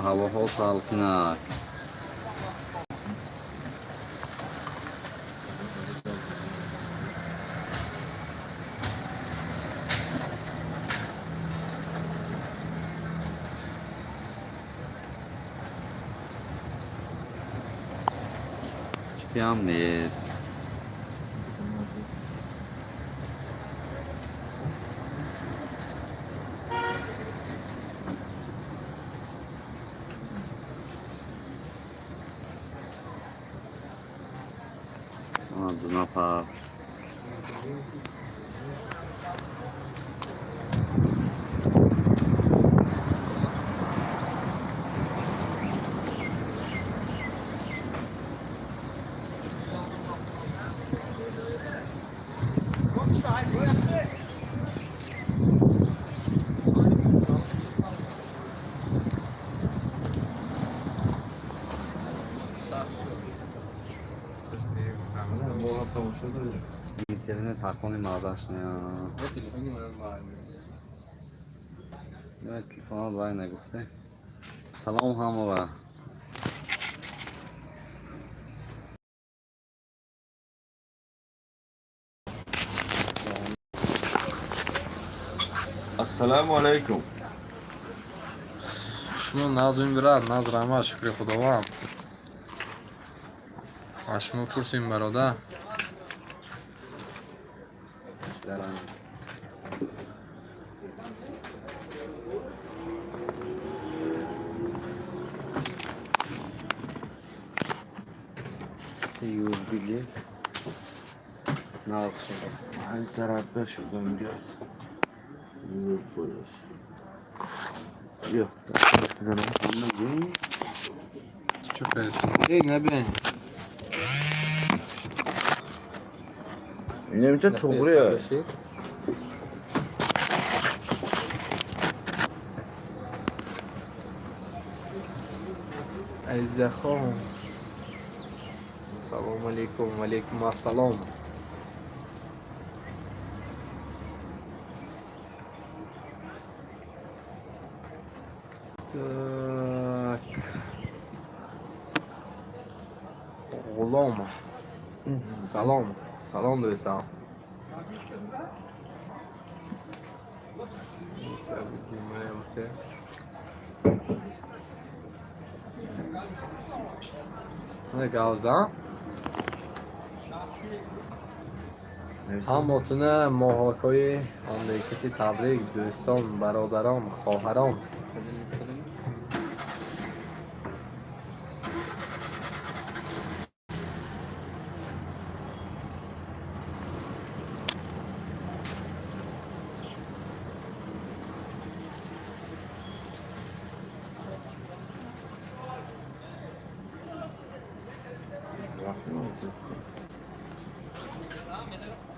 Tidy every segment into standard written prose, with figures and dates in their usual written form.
Ҳавоҳо салқинак. Чипиам нест. Ду нафар. Интернет ҳаққони мардаш не, телефонат вай нагуфте. Салом ҳамава. Ассалому алайкум. Шумо назмин, брат, наз, раҳмат, шукри Худованд. Аз шумо пурсем, бародар. Дарам. USB нағз шуда. Ай, зарабба шудам, газ. Yo'q. Чӣ фиристод? Эй, набин. Инамита туғри. Азизахон, салому алейкум. Алейкум ассалом. Так, Ғулом, салом, салом, дӯстон. Гавза ҳамотуна моҳакҳои мамлекати табрик, дӯстон, бародарон, хоҳарон.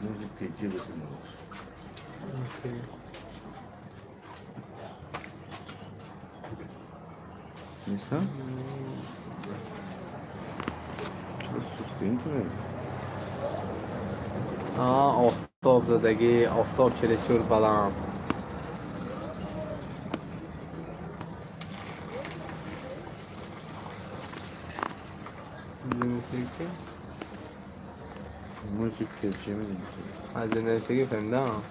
Музик теҷи бикунад. Неста? Чаро сустӣ мекунед? Офтоб задагӣ, офтоб чересчур баланд. Зинасики? Музик теҷи медонӣ. Аз зинасики фаҳмидам.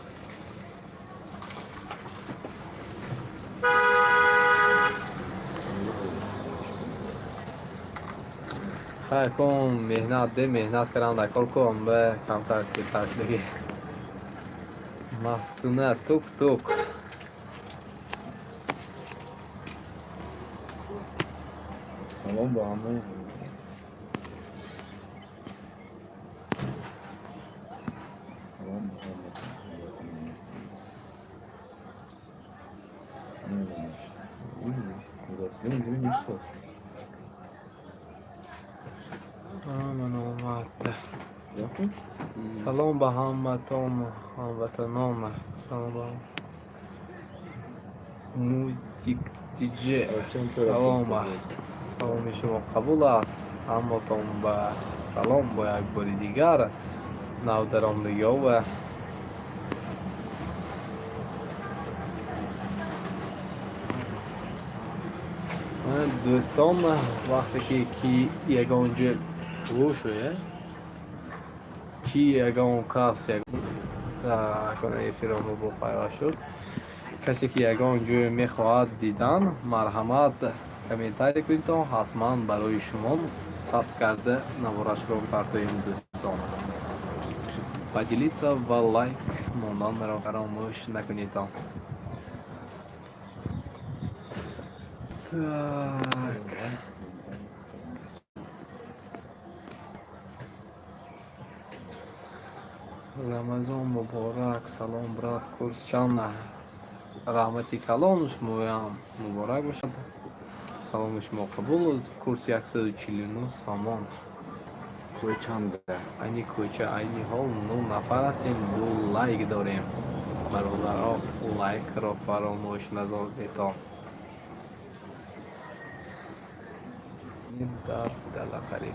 Хайр кун, меҳнат де, меҳнат кардан дар кор кун, ба камтар сертаршидагӣ. Мафтуна, тук тук. Салом ба ҳамаи. Салом ба ҳама. Инҷури нест. Ман омад. Салом ба ҳаматон, ҳамватанон. Салом ба Музик диҷе. Салом. Саломи шумо қабул аст. Ҳаматон ба салом бо як бори дигар. Навдаромдагиҳо. Дӯстон, вақте ки ягон ҷо гӯшӯя, ки ягон кас эфиро бо пайваст шуд, касе ки ягон ҷое мехоҳад дидан, марҳамат, комментарий кунедтон, ҳатман барои шумо сабт карда наворашро партоем. Дӯстон, поделиться ва лайк монданро фаромӯш накунедтон. Так, Рамазон муборак. Салом, брат, курс чанд? Раҳмати калон, шумоям муборак бошад. Саломи шумо қабул. Курс 149 сомон. Кӯчанда? Айни кӯча. Айни ҳол 9 нафар ҳастем, ду лайк дорем. Бародаро, лайкро фаромӯш насозедтон. Дар дала қариб.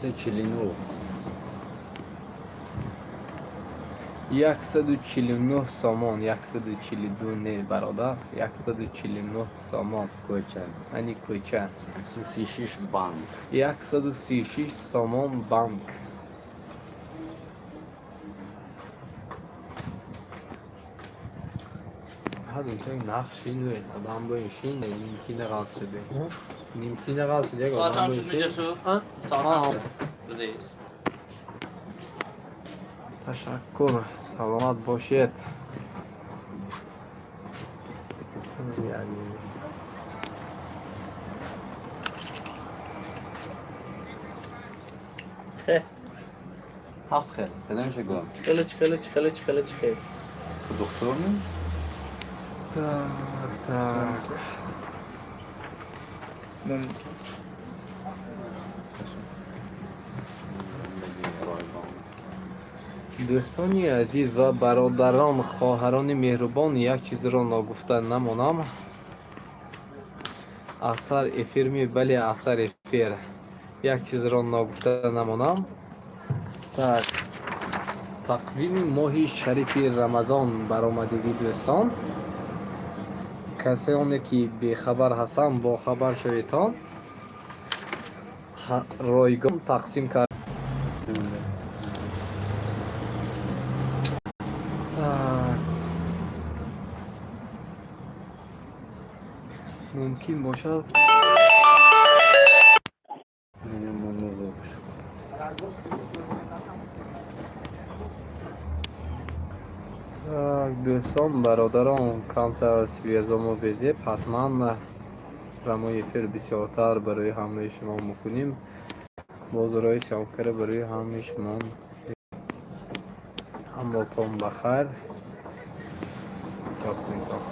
149. 149 сомон, 142 не, бародар, 149 сомон. Кӯча. Айни кӯча. 136 банк. 136 сомон банк. Нақш одам бо шин нимтина қалшиди. Нимтина қалшиди. Soat Одам бо чанд шин. Jasur? А? Soat А, чанд Buradayız. Ташаккур, саломат бошед. Яъни Хе. Ҳафт хел. Кадомша гӯям? Qiliç qiliç qiliç qiliç xel. Духтурми? Так, так. Ман Ройгон. Дӯстони азиз ва бародарон, хоҳарони меҳрубон, як чизро ногуфта намонам. Асар эфирми? Бале, асар эфир. Як чизро ногуфта намонам. Так, тақвими моҳи шарифи Рамазон баромадагӣ. Дӯстон, касоне ки бехабар ҳастанд, бохабар шаведтон. Ройгон тақсим кард. Так, мумкин бошад. Меням мурғ. Так, дӯстон, бародарон, камтар связомо безеб, ҳатман прямой эфир бисёртар барои ҳамаи шумо мекунем. Бозорҳои съёмкара барои ҳамаи шумо. Ҳаматон ба хайр, ёд кунедтон.